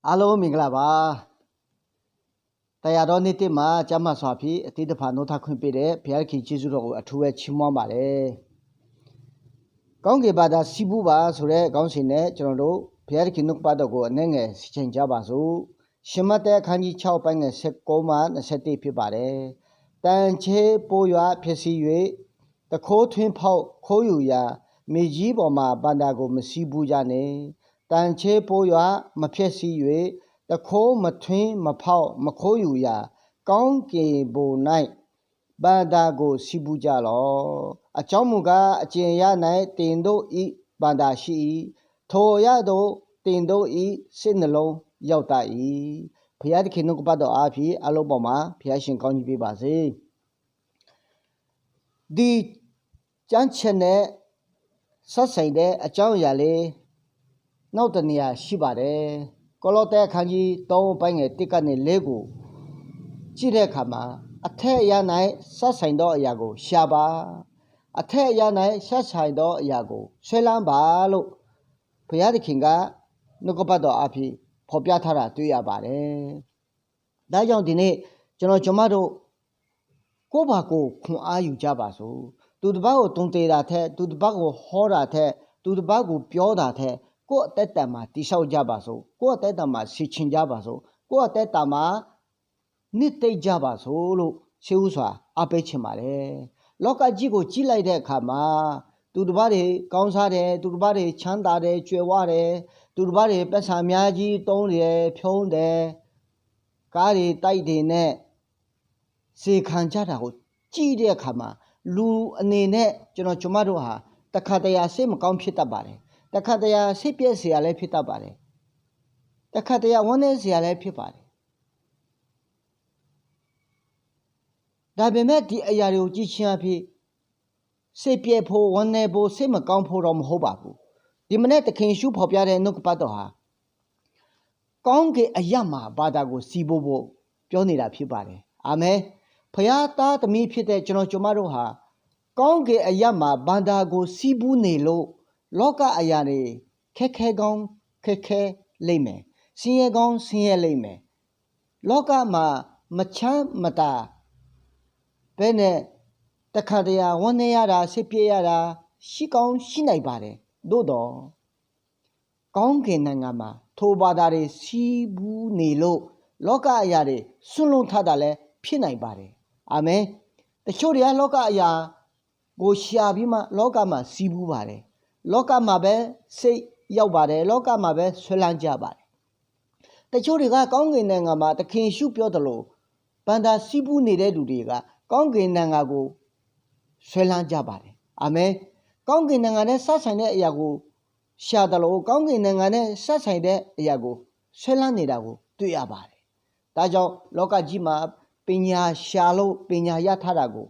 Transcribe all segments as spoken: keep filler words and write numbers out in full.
အားလုံးမင်္ဂလာပါ။ တတ်ရတော့ နေ့တစ်မှာ ကျမ်းစာဖတ်ပြီး သတိတဖန် နှုတ်ထားခွင့်ပေးတဲ့ ဘုရားသခင် ကျေးဇူးတော်ကို အထူးပဲ ချီးမွမ်းပါတယ်။ ကောင်းကင်ဘာသာ ဆည်းပူးပါဆိုတဲ့ ခေါင်းစဉ်နဲ့ ကျွန်တော်တို့ ဘုရားသခင် နှုတ်ကပတ်တော်ကို အနည်းငယ် ဆင်ခြင်ကြပါစို့။ ရှင်မဿဲ အခန်းကြီး ခြောက် ပိုင်းငယ် ဆယ့်ကိုးမှ နှစ်ဆယ့်တစ် ဖြစ်ပါတယ်။ တန်ဆင်းဖို့ ယွတ်ဖျက်ဆီး၍ တန်ခိုးထွင်းဖို့ ခိုးယူရာ မြေကြီးပေါ်မှာ ဘဏ္ဍာကို မဆည်းပူးကြနှင့်။ တန်ဆင်းဖို့ ယွတ်မဖျက်ဆီး၍ တန်ခိုးမထွင်းမဖို့ မခိုးယူရာ ကောင်းကင်ဘုံ၌ ဘဏ္ဍာကို ဆည်းပူးကြလော့။ အကြောင်းမူကား၊ အကြင်ယါ၌ သင်တို့၏ ဘဏ္ဍာရှိ၏။ ထိုအရပ်သို့ သင်တို့၏ စိတ်နှလုံးရောက်တတ်၏။ ဘုရားသခင် နှုတ်ကပတ်တော်အားဖြင့် အားလုံးပေါ်မှာ ဘုရားရှင် ကောင်းကြီးပေးပါစေ။ ဒီကျမ်းချက်နဲ့ စပ်ဆိုင်တဲ့ အကြောင်းအရာလေး နောက်တစ်နေရာ ရှိပါတယ်။ ကောလောသဲ အခန်းကြီး သုံး ပိုင်းငယ် တစ် ကနေ လေး ကို ကြည့်တဲ့အခါမှာ အထက်အရပ်၌ စပ်ဆိုင်သောအရာကို ရှာပါ။ အထက်အရပ်၌ စပ်ဆိုင်သောအရာကို စွဲလမ်းပါလို့ ဘုရားသခင်က နှုတ်ကပတ်တော်အားဖြင့် ဖော်ပြထားတာ တွေ့ရပါတယ်။ ဒါကြောင့် ဒီနေ့ ကျွန်တော် ကျွန်မတို့ ကိုယ့်ဘာကိုယ် ခွန်အားယူကြပါစို့။ သူတစ်ပါးကို တုန်လှုပ်တာထက်၊ သူတစ်ပါးကို ဟောတာထက်၊ သူတစ်ပါးကို ပြောတာထက်၊ ကိုယ့်အသက်တာမှာ တည်ဆောက်ကြပါစို့။ ကိုယ့်အသက်တာမှာ ဆင်ခြင်ကြပါစို့။ ကိုယ့်အသက်တာမှာ နှစ်သိမ့်ကြပါစို့လို့ ရှေးဦးစွာ အားပေးချင်ပါတယ်။ လောကကြီးကို ကြည့်လိုက်တဲ့အခါမှာ သူတစ်ပါးတွေ ကောင်းစားတယ်၊ သူတစ်ပါးတွေ ချမ်းသာတယ်၊ ကြွယ်ဝတယ်၊ သူတစ်ပါးတွေ ပိုက်ဆံအများကြီး သုံးတယ်၊ ဖြုန်းတယ်၊ ကားတွေ တိုက်တွေနဲ့ စေခံကြတာကို ကြည့်တဲ့အခါမှာ လူအနေနဲ့ ကျွန်တော် ကျွန်မတို့ဟာ တခါတရံ စိတ်မကောင်း ဖြစ်တတ်ပါတယ်။ တခါတရံ စိတ်ပျက်စရာလည်း ဖြစ်တတ်ပါတယ်။ တခါတရံ ဝမ်းနည်းစရာလည်း ဖြစ်ပါတယ်။ ဒါပေမဲ့ ဒီအရာတွေကို ကြည့်ခြင်းအားဖြင့် စိတ်ပျက်ဖို့၊ ဝမ်းနည်းဖို့၊ စိတ်မကောင်းဖို့တော့ မဟုတ်ပါဘူး။ ဒီမနက် သခင်ယေရှု ဖော်ပြတဲ့ နှုတ်ကပတ်တော်ဟာ ကောင်းကင်အရပ်မှာ ဘဏ္ဍာကို ဆည်းပူးဖို့ ပြောနေတာ ဖြစ်ပါတယ်။ အာမင်။ ဘုရားသားသမီးဖြစ်တဲ့ ကျွန်တော် ကျွန်မတို့ဟာ ကောင်းကင်အရပ်မှာ ဘဏ္ဍာကို ဆည်းပူးနေလို့ လောကအရာတွေ ခက်ခဲကောင်း ခက်ခဲလိမ့်မယ်။ ဆင်းရဲကောင်း ဆင်းရဲလိမ့်မယ်။ လောကမှာ မချမ်းမသာဘဲနဲ့ တခါတရံ ဝမ်းနည်းရတာ၊ စိတ်ပျက်ရတာ ရှိကောင်းရှိနိုင်ပါတယ်။ သို့သော် ကောင်းကင်နိုင်ငံမှာ ထိုဘာသာတွေ ဆည်းပူးနေလို့ လောကအရာတွေ စွန့်လွှတ်ထားတာလည်း ဖြစ်နိုင်ပါတယ်။ အာမင်။ တချို့တွေက လောကအရာကို ရှာပြီးမှ လောကမှာ ဆည်းပူးပါတယ်။ လောကမှာပဲ စိတ်ရောက်ပါတယ်။ လောကမှာပဲ ဆွဲလန်းကြပါတယ်။ တချို့တွေက ကောင်းကင်နိုင်ငံမှာ သခင်ယေရှု ပြောသလို ဘဏ္ဍာဆည်းပူးနေတဲ့ လူတွေက ကောင်းကင်နိုင်ငံကို စွဲလန်းကြပါတယ်။ အာမင်။ ကောင်းကင်နိုင်ငံနဲ့ စပ်ဆိုင်တဲ့အရာကို ရှာသလို ကောင်းကင်နိုင်ငံနဲ့ စပ်ဆိုင်တဲ့အရာကို စွဲလန်းနေတာကို တွေ့ရပါတယ်။ ဒါကြောင့် လောကကြီးမှာ ပညာရှာလို့ ပညာရထားတာကို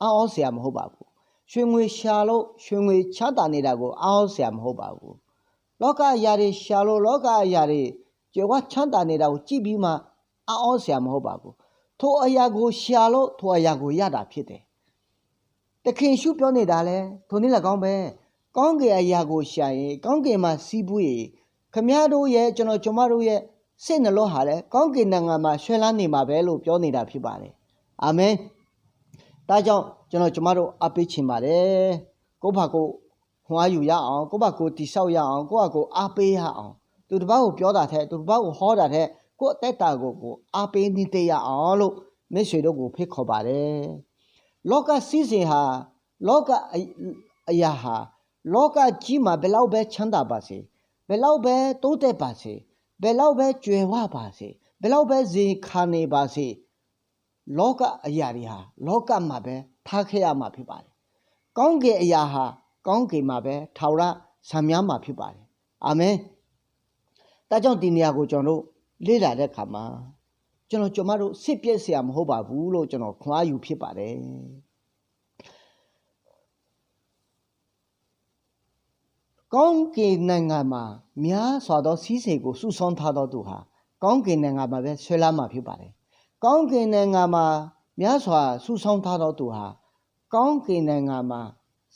အံ့ဩစရာ မဟုတ်ပါဘူး။ ရွှေငွေရှာလို့ ရွှေငွေချမ်းသာနေတာကို အံ့ဩစရာ မဟုတ်ပါဘူး။ လောကအရာတွေ ရှာလို့ လောကအရာတွေ ကြွယ်ဝချမ်းသာနေတာကို ကြည့်ပြီးမှ အံ့ဩစရာ မဟုတ်ပါဘူး။ ထိုအရာကို ရှာလို့ ထိုအရာကို ရတာဖြစ်တယ်။ သခင်ယေရှု ပြောနေတာလည်း ထိုနည်းလည်းကောင်းပဲ။ ကောင်းကင်အရာကို ရှာရင်၊ ကောင်းကင်မှာ ဆည်းပူးရင်၊ ခင်ဗျားတို့ရဲ့၊ ကျွန်တော် ကျွန်မတို့ရဲ့ စိတ်နှလုံးဟာလည်း ကောင်းကင်နိုင်ငံမှာ စွဲလန်းနေမှာပဲလို့ ပြောနေတာ ဖြစ်ပါတယ်။ အာမင်။ ဒါကြောင့် ကျွန်တော် ကျွန်မတို့ အားပေးချင်ပါတယ်။ ကိုယ့်ဘာကိုယ် ခွန်အားယူရအောင်၊ ကိုယ့်ဘာကိုယ် တည်ဆောက်ရအောင်၊ ကိုယ့်ဘာကိုယ် အားပေးရအောင်။ သူတစ်ပါးကို ပြောတာထက်၊ သူတစ်ပါးကို ဟောတာထက် ကိုယ့်အသက်တာကို ကိုယ်အားပေး နှစ်သိမ့်ရအောင်လို့ မိတ်ဆွေတို့ကို ဖိတ်ခေါ်ပါတယ်။ လောကစည်းစိမ်ဟာ၊ လောကအ- အရာဟာ၊ လောကကြီးမှာ ဘယ်လောက်ပဲ ချမ်းသာပါစေ၊ ဘယ်လောက်ပဲ တိုးတက်ပါစေ၊ ဘယ်လောက်ပဲ ကြွယ်ဝပါစေ၊ ဘယ်လောက်ပဲ ဇင်ခံနေပါစေ၊ လောကအရာတွေဟာ လောကမှာပဲ ထားခဲ့ရမှာ ဖြစ်ပါတယ်။ ကောင်းကင်အရာဟာ ကောင်းကင်မှာပဲ ထာဝရ စံပြမှာ ဖြစ်ပါတယ်။ အာမင်။ ဒါကြောင့် ဒီနေရာကို ကျွန်တော်တို့ လေ့လာတဲ့အခါမှာ ကျွန်တော် ကျွန်မတို့ စိတ်ပျက်စရာ မဟုတ်ပါဘူးလို့ ကျွန်တော် ခွန်အားယူ ဖြစ်ပါတယ်။ ကောင်းကင်နိုင်ငံမှာ များစွာသော စည်းစိမ်ကို စုဆောင်းထားသောသူဟာ ကောင်းကင်နိုင်ငံမှာပဲ ဆွဲလန်းမှာ ဖြစ်ပါတယ်။ ကောင်းကင်နိုင်ငံမှာ များစွာ စုဆောင်းထားသောသူဟာ ကောင်းကင်နိုင်ငံမှာ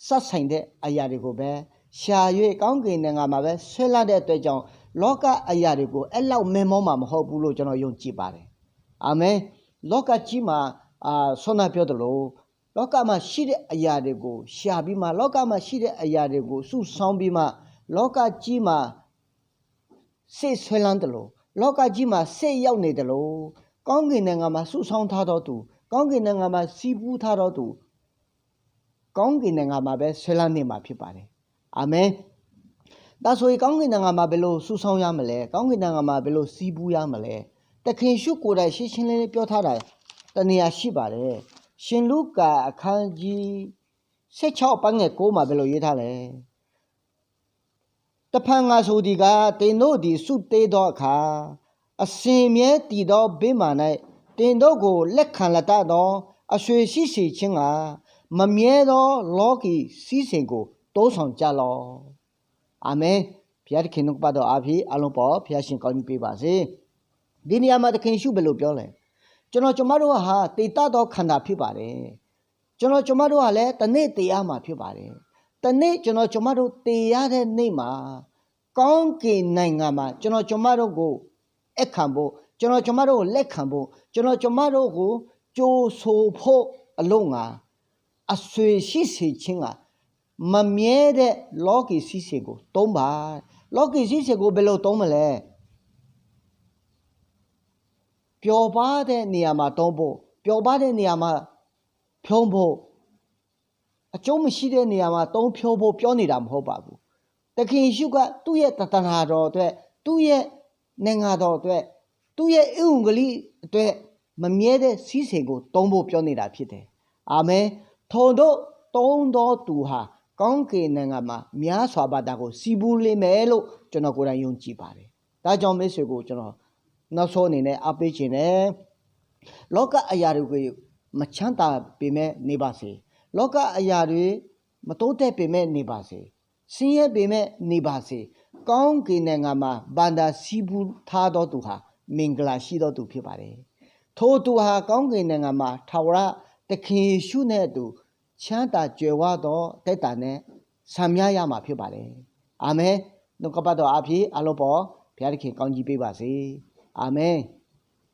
စပ်ဆိုင်တဲ့ အရာတွေကိုပဲ ရှာ၍ ကောင်းကင်နိုင်ငံမှာပဲ ဆွဲလန်းတဲ့အတွက်ကြောင့် lawrkav aqyaq deuq khof aerlar-euq maermawr maqmawr hawr bur lo ကျွန်တော် ယုံကြည်ပါတယ်. Aqmeq. Lawrkav jir maq, a, sawrnar pyawr deuq lor. Lawrkav maqshir deuq aqyaq deuq khof shaq bi ma. Lawrkav maqshir deuq aqyaq deuq khof စုဆောင်း bi ma. Lawrkav jir maq စစ် saerlanr deuq lor. Lawrkav jir maq စစ် yar-eu naeq deuq lor. ကောင်းကင်နိုင်ငံမှာ စုဆောင်းထားသောသူ, ကောင်းကင်နိုင်ငံမှာ စည်းပူးထားသောသူ, ကောင်းကင်နိုင်ငံမှာပဲ saerlanr naeq ma ဖြစ်ပါတယ်. Aqmeq. Daqsoq-iq ကောင်းကင်နိုင်ငံမှာ ဘယ်လိုစုဆောင်းရမလဲ, ကောင်းကင်နိုင်ငံမှာ ဘယ်လိုစည်းပူးရမလဲ. သခင်ယေရှုကိုယ်တိုင် ရှင်းရှင်းလင်းလင်း ပြောထားတာ တနေရာရှိပါတယ်. ရှင်လုကာ အခန်းကြီး ဆယ့်ခြောက် အပိုင်းငယ်ကိုးမှာ ဘယ်လိုရေးထားလဲ. တဖန်ငါဆိုသည်ကား, သင်တို့သည် စုတည်းသောအခါ, အစဉ်အမြဲတည်သောဗိမာန်၌ သင်တို့ကို လက်ခံလတတ်သော အဆွေစည်းစေခြင်းငှာ, မမြဲသောလောကီစည်းစိမ်ကို သိမ်းဆောင်ကြလော့. Aqmeq. ဘုရားသခင်နှုတ်ကပတ်တော်အားဖြင့် အားလုံးအပေါ် ဘုရားရှင်ကောင်းကြီးပေးပါစေ. ဒီနေရာမှာ သခင်ယေရှု ဘယ်လိုပြောလဲ. ကျွန်တော် ကျွန်မတို့ဟာ သေတတ်သော ခန္ဓာဖြစ်ပါတယ်. ကျွန်တော် ကျွန်မတို့ဟာလည်း တစ်နေ့သေရမှာဖြစ်ပါတယ်. တစ်နေ့ ကျွန်တော် ကျွန်မတို့ သေရတဲ့နေ့မှာ ကောင်းကင်နိုင်ငံမှာ ကျွန်တော် ကျွန်မတို့ကို ဧည့်ခံဖို့, ကျွန်တော် ကျွန်မတို့ကို လက်ခံဖို့, ကျွန်တော် ကျွန်မတို့ကို ကြိုဆိုဖို့အလို့ငှာ, အဆွေရှိစေခြင်းငှာ, မမြဲတဲ့ လောကီစည်းစိမ်ကို သုံးပါ. လောကီစည်းစိမ်ကို ဘယ်လိုသုံးမလဲ. ပျော်ပါးတဲ့နေရာမှာ သုံးဖို့, ပျော်ပါးတဲ့နေရာမှာ ဖြုန်းဖို့, အကျိုးမရှိတဲ့နေရာမှာ သုံးဖြုန်းဖို့ ပြောနေတာ မဟုတ်ပါဘူး. သခင်ယေရှုက သူ့ရဲ့သာသနာတော်အတွက်, သူ့ရဲ့နိုင်ငံတော်အတွက်, သူ့ရဲ့ အင်္ဂလိပ်အတွက်, မမြဲတဲ့ စည်းစိမ်ကို သုံးဖို့ ပြောနေတာဖြစ်တယ်. အာမင်. ထိုသို့ သုံးသောသူဟာ ကောင်းကင်နိုင်ငံမှာ များစွာ ဘာသာကို ဆည်းပူးလိမ့်မယ်လို့ ကျွန်တော်ကိုယ်တိုင် ယုံကြည်ပါတယ်. ဒါကြောင့် မိတ်ဆွေကို ကျွန်တော် နောက်ဆုံးအနေနဲ့ အားပေးချင်တယ်. လောကအရာတွေ မချမ်းသာပေမဲ့ နေပါစေ. လောကအရာတွေ မတိုးတက်ပေမဲ့ နေပါစေ. ဆင်းရဲပေမဲ့ နေပါစေ. ကောင်းကင်နိုင်ငံမှာ ဘဏ္ဍာဆည်းပူးထားသောသူဟာ မင်္ဂလာရှိသောသူ ဖြစ်ပါတယ်. ထိုသူဟာ ကောင်းကင်နိုင်ငံမှာ ထာဝရသခင်ယေရှုနဲ့အတူ ချမ်းသာကြွယ်ဝသော အသက်တာနဲ့ စံပြရမှာ ဖြစ်ပါတယ်. အာမင်. နှုတ်ကပတ်တော်အားဖြင့် အားလုံးပေါ် ဘုရားသခင် ကောင်းကြီးပေးပါစေ. အာမင်.